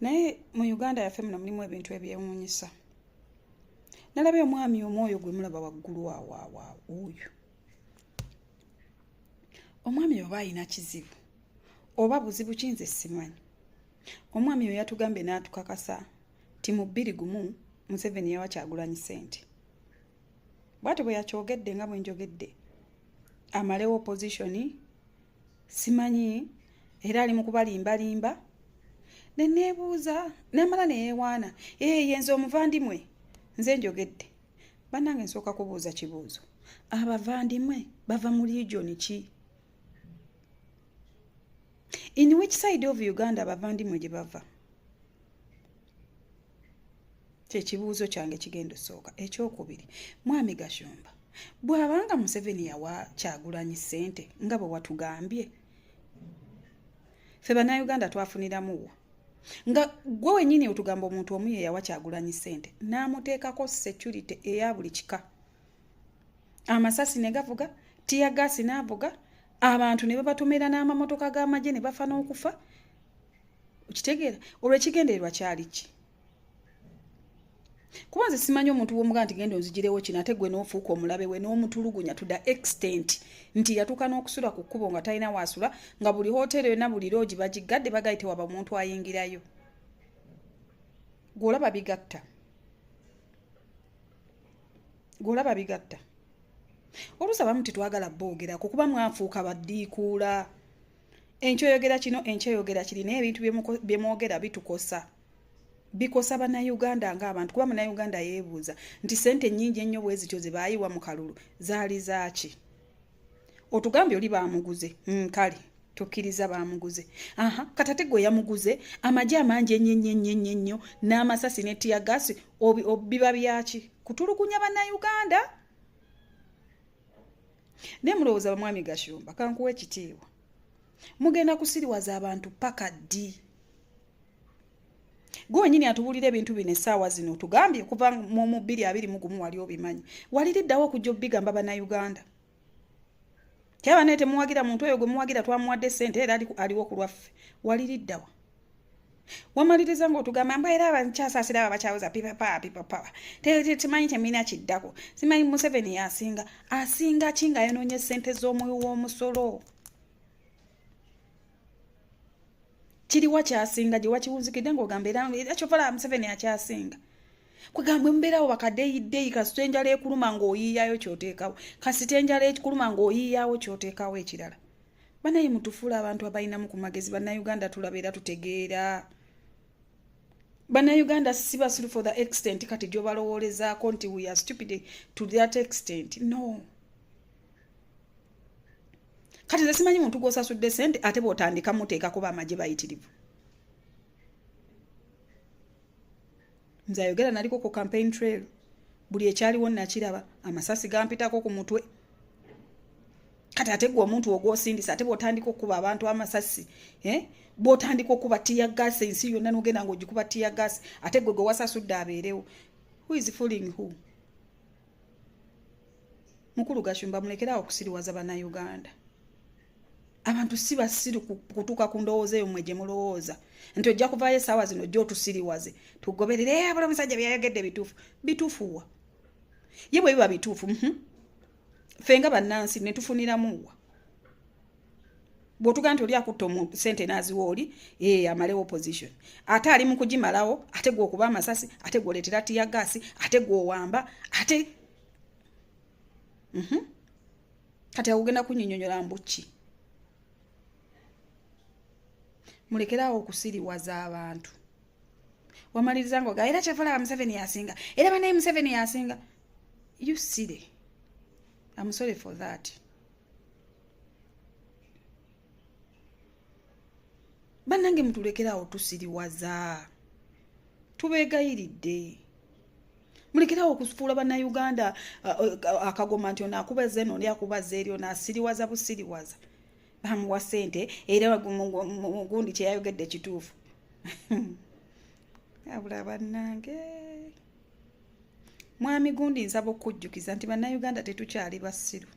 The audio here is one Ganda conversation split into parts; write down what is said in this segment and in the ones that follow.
Naye mu Uganda yaffe muno mulimu ebintu ebyewuunyisa. Nalabye omwami omu oyo gwe mulaba waggulu awo awo awo oyo. Omwami oba alina kizibu oba buzibu ki nze simanyi. Omwami oyo yatugambye n'atukakasa nti mu 21 Museveni yawa Kyagulanyi ssente. Bw'atyo bwe yakyogedde nga bwe njogedde amalewo opposition simanyi era ali mu kubalimbalimba ne neebuuza n'amala ne yeewaana ee yenze omuvandimwe nze njogedde. Bannange nsooka kubuuza kibuuzo, abavandimwe bava mu region ki? In which side of Uganda abavandimwe gye bava? Kyekibuuzo kyange kigenda osooka. Ekyokubiri, Mwami Gashumba, bw'abanga Museveni yawa Kyagulanyi ssente nga bwe watugambye, ffe Bannayuganda twafuniramu wa? Nga gwe wennyini otugamba omuntu omu ye yawa Kyagulanyi ssente n'amuteekako security eya buli kika, amasasi ne gavuga, tear gas n'avuga, abantu ne babatomera n'amamotoka g'amagye ne bafa n'okufa. Okitegeera? Olwo ekigendererwa kyali ki? Kuba nze simanyi omuntu w'omugaa nti genda onzigirewo kino, ate gwe n'ofuuka omulabe we n'omutulugunya to the extent nti yatuuka n'okusula ku kkubo nga talina waasula, nga buli hoteeri yonna buli loogi bagigadde bagayi tewaba omuntu ayingirayo. Gw'olaba bigatta, gw'olaba bigatta. Oluusi abamu tetwagala boogerako kuba mwafuuka baddiikuula. Enkya oyogera kino, enkya oyogera kiri, naye ebintu bye mwogera bitukosa, bikosa Bannayuganda ng'abantu, kuba Munnayuganda yeebuuza nti ssente nnyingi ennyo bwe zityo ze baayiwa mu kalulu zaali zaaki? Otugambye oli baamuguze, kale tukkiriza baamuguze. Aha, kati ate gwe yamuguze amagye amangi ennyo ennyo ennyo ennyo ennyo n'amasasi ne tear gas biba byaki? Kutulugunya Bannayuganda? Naye mulowooza bamwami Gashumba, kankuwa ekitiibwa, mugenda kusiriwaza abantu paka ddi? Gwe wenyini atubuulira ebintu bino essaawa zino, otugambye okuva mu 2021 wali obimanyi, waliriddawo okujja obigamba Bannayuganda? Kyaba naye temuwagira muntu oyo gwe muwagira, twamuwadde ssente era aliwo ku lwaffe. Waliriddawa? Wamaliriza ng'otugamba mbu era abakyasaasira abo abakyawoza pipapa pipapa, tekimanyi temulina kiddako, simanyi Museveni yasinga. Asinga ki nga yonoonye ssente z'omuwi w'omusolo? Kiriwa kyasinga gye wakiwunzikidde ng'ogamba era kyovala Museveni akyasinga? Kwegamba mubeerawo bakadeyideyi, kasita enjala ekuluma ng'oyiiyayo kyoteekawo, kasita enjala ekuluma ng'oyiiyawo kyoteekawo ekirala. Banaye mutufuula abantu abalinamu ku magezi. Bannayuganda tulaba era tutegeera. Bannayuganda si basiru for the extent kati gyobalowoolezaako nti we are stupid to that extent. No, kati nze simanyi muntu gw'osasudde sente ate bw'otandika muteekako bamagye bayitirivu. Nze ayogera naliko ku campaign trail, buli ekyaliwo nakiraba, amasasi gampitako ku mutwe. Kati ate gwe omuntu ogwosindisa, ate bw'otandika okukuba abantu amasasi, eh? Bw'otandika okuba tear gas ensi yonna n'ogenda ng'ogikuba tear gas, ate gwe gwe wasasudde abeerewo, who is fooling who? Mukulu Gashumba, mulekerawo okusiriwaza Bannayuganda. Abantu si basiru kutuuka ku ndowooza eyo mmwe gye mulowooza nti ojja kuvaayo essaawa zino ojja otusiriwaze tugoberere abula omusajja byayogedde bituufu. Bituufu wa? Ye bwe biba bituufu, Ffe nga bannansi ne tufuniramu wa? Bw'otugaa nti oli akutta sente n'aziwa oli amalewo opposition, ate ali mu kugimalawo, ate gwe okuba amasasi, ate gwe oleetera tear gas, ate gwe owamba, ate. Kati awo ogenda kunyinyonyola mbuki? Mulekeraawo okusiriwaza abantu. Wamaliriza ngaoga era kyava Museveni yasinga, era banaye Museveni yasinga. You silly, I'm sorry for that. Bannange mutulekerawo tusiriwaza, tubeegayiridde, mulekerawo okufuula Bannayuganda akagoma nti ono akuba zeno, oli akuba zeeri, ono asiriwaza busiriwaza, bamuwa ssente era gundi kyeyayogedde kituufu. Abula bannange, mwami gundi, nsaba okukujjukiza nti Bannayuganda tetukyali basiru.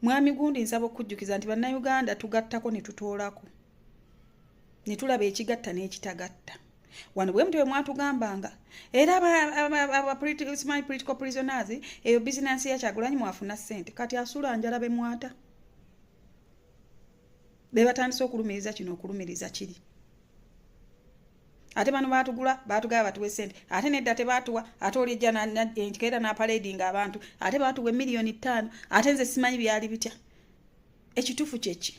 Mwami gundi, nsaba okukujjukiza nti Bannayuganda tugattako ne tutoolako ne tulaba ekigatta n'ekitagatta. Wano bwe mutyo bwe mwatugambanga era simanyi political prisoners, eyo bizinansi ya Kyagulanyi, mwafuna ssente. Kati asula njala, be mwata be batandise okulumiriza kino, okulumiriza kiri. Ate bano batugula, batugaba batuwe sente, ate nedda tebatuwa. Ate oli ejja enkeera n'aparadinga abantu, ate batuwa 5 million, ate nze simanyi byali bitya. Ekituufu kyeki?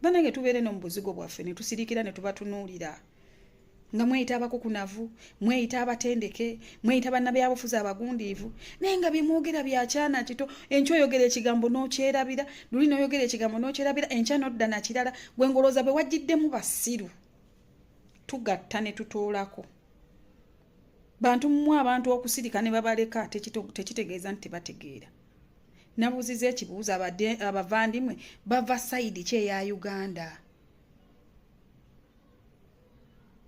Banange, tubeere no mu buzigo bwaffe ne tusirikira ne tubatunuulira nga mweyita abakukunavu, mweyita abatendeke, mweyita bannabyabufuzi abagundiivu, naye nga byemwogera byakyana kito. Enkya oyogera ekigambo n'okyerabira, luli n'oyogera ekigambo n'okyerabira, enkya n'odda nakirala. Gwe ngolooza bwe wajjiddemu basiru. Tugatta ne tutoolako bantu mmwe. Abantu okusirika ne babaleka tekitegeeza nti tebategeera. Nabuuziza ekibuuzo, abavandimwe bava side ki eya Uganda?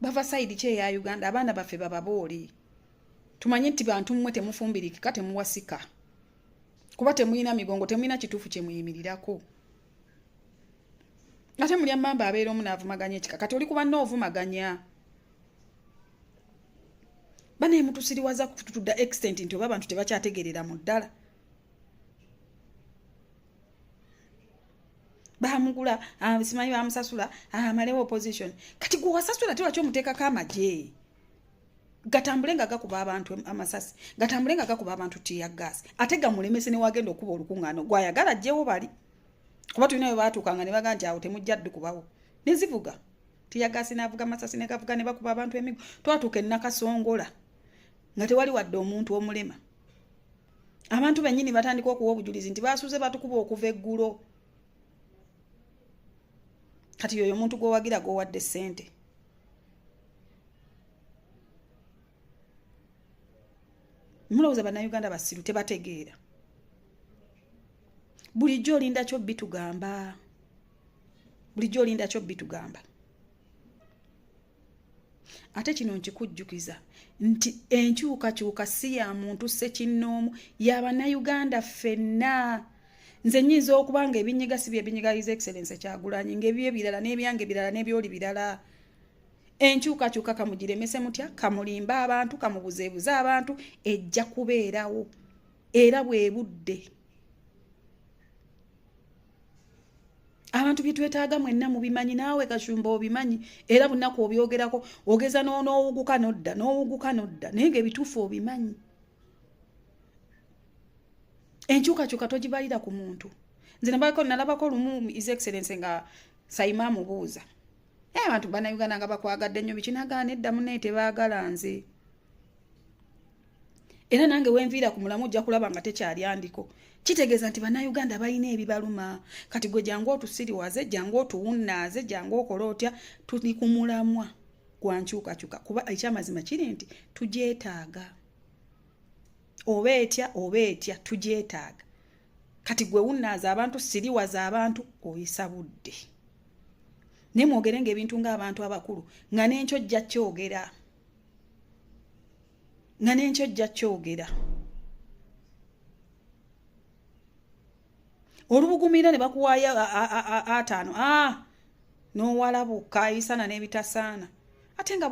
Bava side ki eya Uganda? Abaana baffe bababooli, tumanye nti bantu mmwe temufumbirikika, temuwasika, kuba temulina migongo, temulina kituufu kyemuyimirirako. Ate mulya mamba abeera omu n'avumaganya ekika. Kati oli kuba noovumaganya banaye, mutusiriwaza to the extent nti oba abantu tebakyategerera mu ddala. Bamugula, simanyi bamusasula amalewo opposition. Kati gwe wasasula, tiwaki omuteekako amagye gatambule nga gakuba abantu amasasi, gatambule nga gakuba abantu tear gas, ate gamulemese newagenda okuba olukuŋŋaano gwayagala ajjewo bali? Kuba tulina we baatuukanga ne bagaa nti awo temujja ddukubawo, nezivuga tear gas, n'avuga amasasi negavuga ne bakuba abantu emigo. Twatuuka enakasongola nga tewali wadde omuntu omulema. Abantu bennyini batandika okuwa obujulizi nti basuze batukuba okuva eggulo. Kati yoyo omuntu gwowagira, gwowadde ssente. Mulowooza Bannayuganda basiru, tebategeera? Bulijjo olinda kyo bitugamba, bulijjo olinda kyo bitugamba. Ate kino nkikujjukiza nti enkyukakyuka si ya muntu ssekinnoomu, y'Abannayuganda ffenna. Nze nnyinza okuba nga ebinyiga si byebinyiga His Excellence Kyagulanyi, ngaebyo ebirala n'ebyange birala n'ebyoli birala. Enkyukakyuka kamugiremese mutya, kamulimba abantu, kamubuzeebuze abantu, ejja kubeerawo era bwe budde. Abantu byetwetaaga mwenna mubimanyi, naawe Kashumba obimanyi, era bunaku obyogerako, ogeza n'owuguka nodda, n'owuguka nodda, naye ngaebituufu obimanyi. Enkyukakyuka togibalira ku muntu. Nze nalabako lumu His Excellence nga Saima amubuuza, abantu Bannayuganda nga bakwagadde nnyo biki? Nagaana, edda munnaye tebaagala nze, era nange wenviira ku mulamu ojja kulaba nga tekyali andiko. Kitegeeza nti Bannayuganda balina ebibaluma. Kati gwe jangu otusiriwaze, jangu otuwunnaaze, jangu okola otya, tuli ku mulamwa gwa nkyukakyuka, kuba ekyamazima kiri nti tugyetaaga, oba etya oba etya, tugyetaaga. Kati gwe wunnaaza abantu, siriwaza abantu, oyisa budde. Naye mwogere nga ebintu ng'abantu abakulu, nga n'enkyo ojja kyogera, nga n'enkyo ojja kyogera. Olubugumira ne bakuwaayo 50, n'owalabuka ayisana n'ebitasaana, ate nga